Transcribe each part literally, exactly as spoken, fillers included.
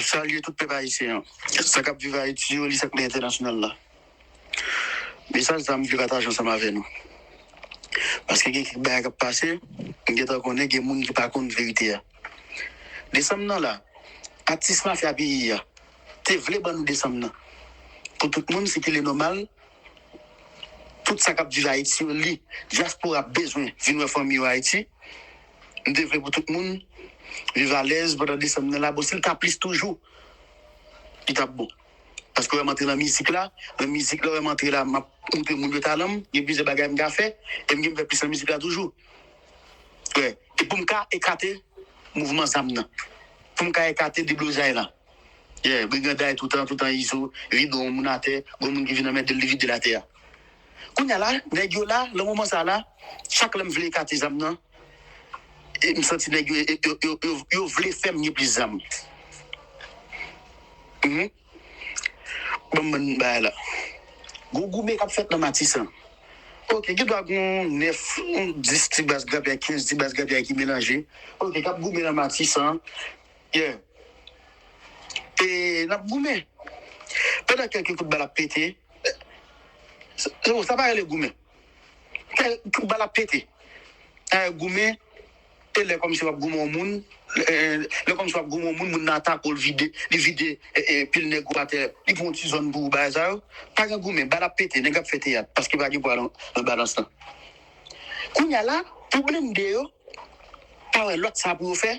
Salye tout pèp ayisyen an. Sa k ap viv Ayiti yo, li sa k nan entènasyonal la. Mesaj sa m vle pataje ansanm avè nou. Paske gen kèk bagay k ap pase, m gentan konnen gen moun ki pa konn verite a. Desanm nan la, atis mafya peyi a te vle ban nou desanm nan. Pou tout moun sikile nòmal, tout sa k ap viv Ayiti yo, li, dyaspora bezwen vin wè fanmi yo Ayiti. M te vle pou tout moun viv alèz pandan desanm nan la. Bon, si l ka plis toujou, li t ap bon. Paske w wè m antre nan mizik la, nan mizik la, w wè m antre la, m ap montre moun yo talan m, gen plizyè bagay m ka fè, e m gen m fè plis nan mizik la toujou. Wè, e pou m ka ekate mouvman zam nan. Pou m ka ekate deblozay la. Yeah, briganday toutan, toutan Izo, vide yon moun atè, gon moun ki vin anmède l, li vide l atè a. Kounye a la, nèg yo la, nan moman sa la, chak lè m vle ekate zam nan, e m santi nèg yo, yo, yo, yo, yo, yo vle fè m gen plis zam. Mhm. Ban m bann bagay la. Gon goumen k ap fèt nan Matisan. Ok, gen dwa gon nèf, yon dis ti baz grapyay, kenz ti baz grapyay ki melanje. Ok, k ap goumen nan Matisan. Yeah. E n ap goumen. Pandan kèlke kout bal ap pete, sa, sa pa rele goumen. Kèlke kout bal ap pete. E goumen, e lè kòmsi w ap goumen yon moun, e, lè kòmsi w ap goumen yon moun, moun nan atake w, li vide, li vide, e, e, pil nèg ou atè, li pran yon ti zòn pou ou, bagay sa yo. Pa gen goumen, bal ap pete, nèg ap fè teyat, paske pa gen pwa nan, nan balans lan. Kounye a la, pou blende yo, pa wè lòt sa pou yo fè,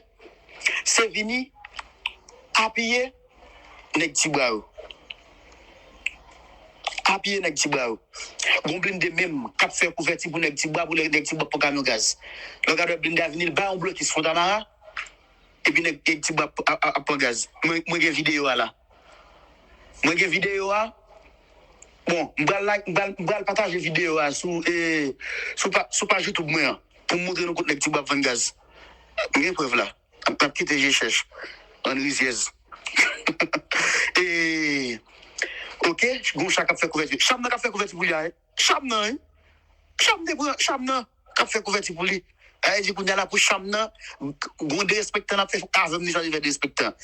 se vini apiye nèg Tibwa yo. Apiye nèg Tibwa yo. Gon blende menm k ap fè kouvèti pou nèg Tibwa, pou nèg, nèg Tibwa pran kamyon gaz. Lè w gade blende a vini, l bay yon blokis Fontamara, epi nèg, nèg Tibwa ap, ap, ap pran gaz. Mwen, mwen gen videyo a la. Mwen gen videyo a. Bon, m pral like, m pral, m pral pataje videyo a sou, e, sou pa, sou paj YouTube mwen an, pou m montre nou kot nèg Tibwa ap vann gaz. M gen prèv la. N ap kite je chèch. Ann rizyèz. E, ok, gon cha k ap fè kouvèti. Cham nan k ap fè kouvèti pou li a, wi. Cham nan, wi. Cham te pran, cham nan k ap fè kouvèti pou li. Sa vle di kounye a la pou cham nan, gon derespektan n ap fè avè m, li chwazi fè derespektan.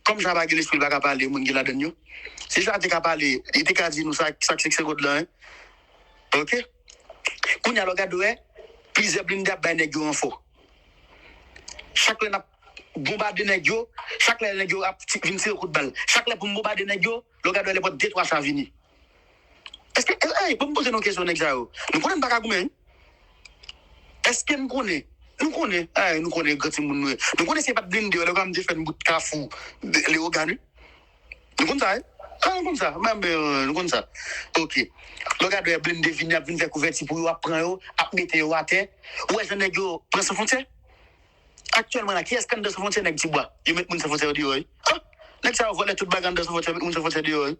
Kòm cha pa gen lespri, li pa ka pale, moun ki ladann yo. Si cha te ka pale, li te ka di nou sa, sa k se kòd lan, wi. Ok? Kounye a la w gade wè, plizyè blende ap bay nèg yo ranfò. Chak lè n ap bonbade nèg yo, chak lè nèg yo ap ti, vin tire kout bal, chak lè pou m bonbade nèg yo, lè w gade wè lè pòt de twa cha vini. Èske, ey, ey, ban m poze nou kesyon nèg sa yo. Nou konnen n pa ka goumen, wi. Èske n konnen? Nou konnen, ey, nou konnen gran timoun nou ye. Nou konnen se pa t blende yo, lè w gade m te fè n bout Kafou, Leyogàn, wi. Nou konn sa, wi. A, nou konn sa. Menm, euh, nou konn sa. Ok. Lè w gade wè blende vini, ap vin fè kouvèti pou yo, ap pran yo, ap mete yo atè. Ou wè jan nèg yo pran San Fwontyè? Aktyèlman la, kiyès k anndan San Fwontyè? Nèg Tibwa. Yo met moun San Fwontyè yo deyò, wi. Ah! Nèg sa yo vòlè tout bagay anndan San Fwontyè, met moun San Fwontyè deyò, wi.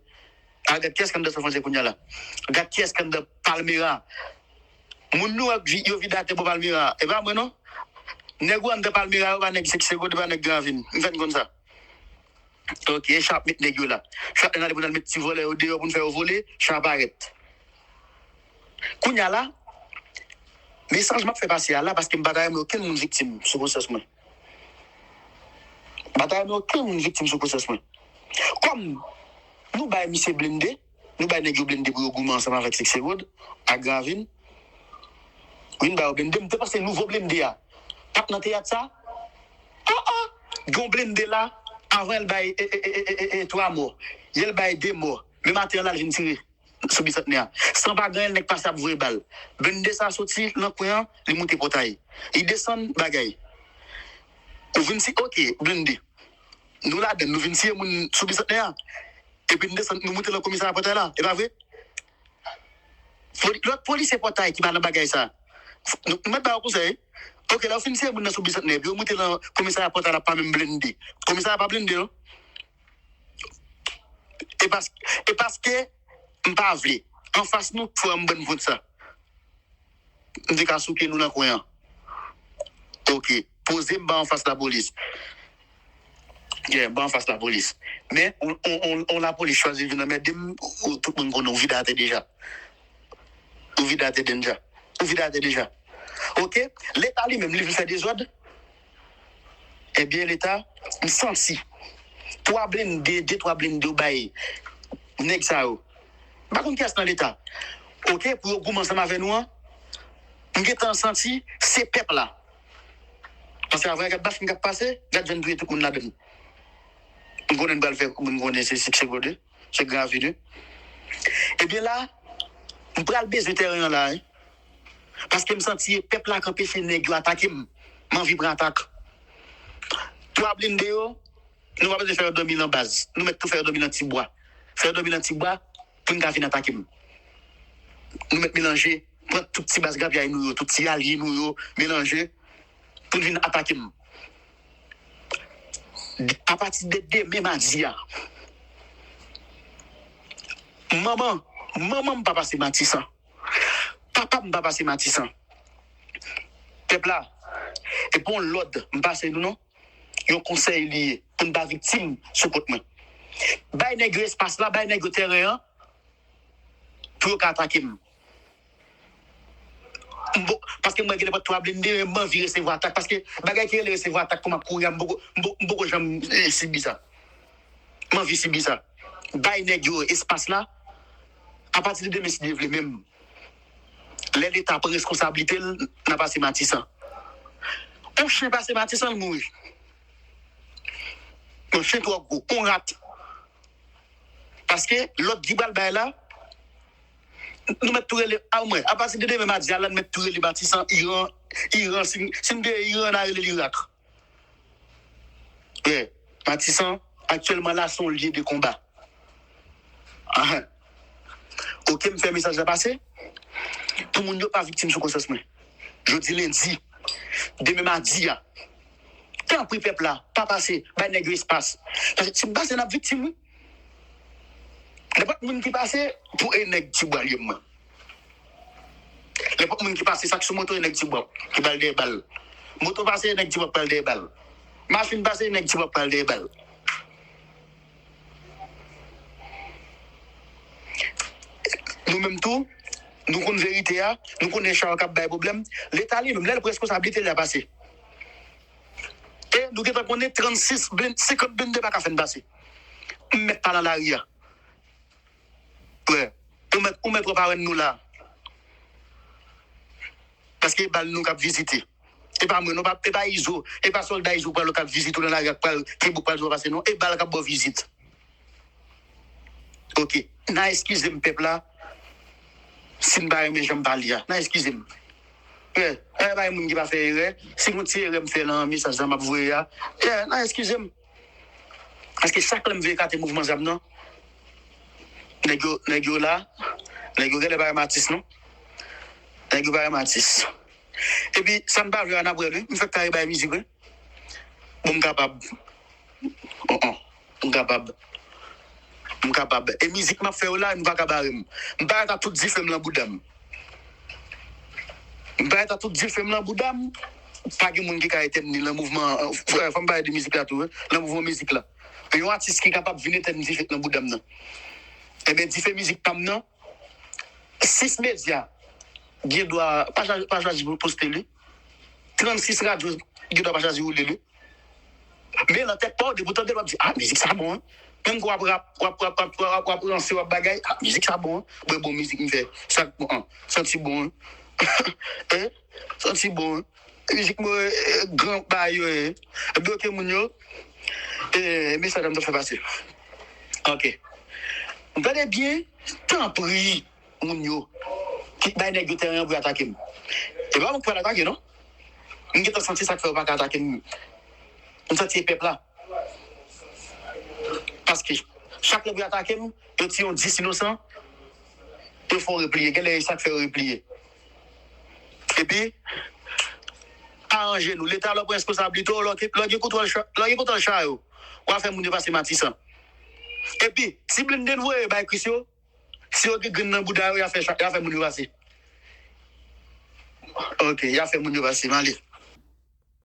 A, gad kiyès k anndan San Fwontyè kounye a la. Gad kiyès k anndan Palmera. Moun nou wè yo vide atè bò Palmera. E pa mwen non. Nèg ou anndan Palmera yo pa nèg Sèk Segond, e pa nèg Gran Ravin. M fè n konn sa. Ok, cha ap met nèg yo la. Chak lè n ale pou n al met ti vòlè yo deyò pou n fè yo vole, cha parèt. Kounye a la, mesaj m ap fè pase a la, paske m pa ta renmen okenn moun viktim sou konsyans mwen. M pa ta renmen okenn moun viktim sou konsyans mwen. Kòm nou bay misye blende, nou bay nèg yo blende pou yo goumen ansanm avèk Sèk Segond ak Gran Ravin. Wi, n ba yo blende. M te panse nouvo blende a t ap nan teyat sa. Oh, oh! Gen yon blende la, avan l bay, e, e, twa mò. Yè l bay de mò. Men maten an la, l vin tire sou Bisantnè a. San pa gen anyen, nèg pase ap voye bal. Blende sa soti nan kwen an, li moute Pòtay. Li desann bagay. Ou vin si, ok, blende. Nou ladann, nou vin tiye moun sou Bisantnè a. Epi n desann, nou moute nan komisarya Pòtay la. E pa vre? Poli-, lòt polisye Pòtay ki pa nan bagay sa. Nou, nou mèt ba yo konsèy. Ok, lè yo fin tiye moun nan sou Bisantnè, epi yo moute nan komisarya Pòtay la pa menm blende. Komisarya pa blende, non. E pas-, e paske m pa vle. Anfas nou, frè m, bann pwent sa. M te ka souke nou nan kwen an. Ok. Poze m ba anfas lapolis. Yeah, m ba anfas lapolis. Men, on, on, on, on lapolis chwazi vin anmède m, ou, tout moun konnen ou vide atè deja. Ou vide atè deja. Ou vide atè deja. Ok? Leta li menm, li vin fè dezòd. Ebyen, Leta, m santi. twa blende, de twa blende yo bay nèg sa yo. M pa konn kiyès nan Leta. Oke, pou yo goumen ansanm avè nou an, m gentan santi se pèp la. Paske avè gad mach m k ap pase, gad jan n touye tout moun ladan l. M konnen n pral fè moun konnen se, se, se gode, se gran aveni. Ebyen la, m pral bezwen tèren an la, wi. Paske m santi e pèp la k anpeche nèg yo atake m. M anvi pran atak. Twa blende yo, nou pa bezwen fè yo dòmi nan baz. Nou mèt tou fè yo dòmi nan ti bwa. Fè yo dòmi nan ti bwa pou n ka vin atake m. Nou mèt melanje, pran tout ti baz grapyay nou yo, tout ti alye nou yo, melanje pou n vin atake m. Apati de demen madi a, manman, manman m pa pase Matisan. Papa m pa pase Matisan. Pèp la, e pa yon lòd m pase nou non. Yon konsèy li ye pou n pa viktim sou kont mwen. Bay nèg yo espas la, bay nèg yo tèren an pou yo ka atake m. M po- Paske mwen gen nenpòt twa blende, m anvi resevwa atak. Paske bagay ki rele resevwa atak, kòman kouri a, m poko, m po- m poko janm eh, sibi sa. M anvi sibi sa. Bay nèg yo espas la. Apati de demen, si Dye vle, menm lè Leta pran reskonsablite l, n a pase Matisan. Yon chen pase Matisan, l mouri. Yon chen twò gwo, yon rat. Paske lòd ki pral bay la, nou mèt tou rele, a mwen, apati de demen madi a la, n mèt tou rele Matisan, Iran, Iran, si, si n te Iran, n a rele l Irak. Wi, Matisan, aktyèlman la, se yon lye de konba. Ahan. Oke, m fè mesaj la pase. Pou moun yo pa viktim sou konsyans mwen. Jodi lendi, demen madi a, tanpri pèp la, pa pase, bay nèg yo espas. Paske si m pase, n ap viktim, wi. Nenpòt moun ki pase, pou e nèg ti bwa l ye mwen. Nenpòt moun ki pase, sa k sou moto, e nèg ti bwa, ki pral dèyè bal. Moto pase, e nèg ti bwa pral dèyè bal. Machin pase, e nèg ti bwa pral dèyè bal. Nou menm tou, nou konn verite a, nou konnen sa yo k ap bay pwoblèm. Leta li menm, lè l pran reskonsablite li a pase. E nou gentan konnen trannsis blende, senkant blende pa ka fè n pase. M mèt pa nan lari a. Frè, ou mèt, ou mèt wè parèn nou la. Paske e bal nou k ap vizite. E pa mwen, non, pa, e pa Izo, e pa sòlda Izo pral k ap vizite w nan lari a k pral kenbe w k pral di w pa pase, non. E bal k ap ba w vizit. Oke. N a eskize m, pèp la, si n pa renmen jan m pale a. N a eskize m. Frè, e pa moun ki pa fè erè. Si gon ti erè m fè nan mesaj la m ap voye a, e, n a eskize m. Paske chak lè m vin ekate mouvman zam nan, nèg yo, nèg yo la, nèg yo genlè pa renmen atis non. Nèg yo pa renmen atis. Epi, sa n pa vle a, n ap wè l, wi. M fèk kare bay mizik, wi. Bon, m kapab. Oh, oh. M kapab. M kapab. E mizik m ap fè yo la, nou pa ka bare m. M parèt a tout dife m lan bouda m. M parèt a tout dife m lan bouda m. Pa gen moun ki ka etèn li lan mouvman, euh, fò m pale de mizik la tou, wi. Lan mouvman mizik la. Yon atis ki kapab vin etèn dife k lan bouda m nan. Ebyen, dife mizik pa m nan, sis medya gen dwa pa chwazi, pa chwazi pou poste li. Trannsis radyo gen dwa pa chwazi woule li. Men lan tèt pa w, depi w tande l, w ap di, ah, mizik sa bon, hein. Menm ke w ap rap, w ap, w ap, w ap, w ap, w ap ranse, w ap bagay, ah, mizik sa bon, hein. Bon, bon mizik m fè. Sa k bon, hein. Santi bon, hein. Eh, santi bon, hein. Mizik mwen, eh, gran bagay yo, eh. Ebyen, oke, moun yo. Eh, mesaj la m t ap fè pase. Oke. Gade byen, tanpri, moun yo. Ki bay nèg yo tèren an pou yo atake m. E pa mwen ki pral atake, non. M gentan santi sa k fè yo pa ka atake m. M santi e pèp la. Paske chak lè pou yo atake m, yo tiye yon dis inosan, yo fè yo repliye. Genlè e sa k fè yo repliye. Epi, aranje nou. Leta lè w pran responsablite w, lè w gen kontwòl cha, lè w gen kontwòl cha yo, w a fè moun yo pase Matisan. Epi, ti blende n voye bay Kris yo, si yo gen grenn nan bouda yo, y a fè cha, y a fè moun yo pase. Oke, y a fè moun yo pase, m ale.